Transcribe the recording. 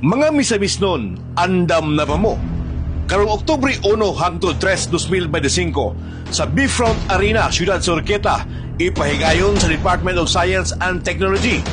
Mga misamisnon, andam na ba mo? Karong Oktubre 1 hangtod 3, 2025 sa Bayfront Arena, Ciudad Surqueta, ipahigayon sa Department of Science and Technology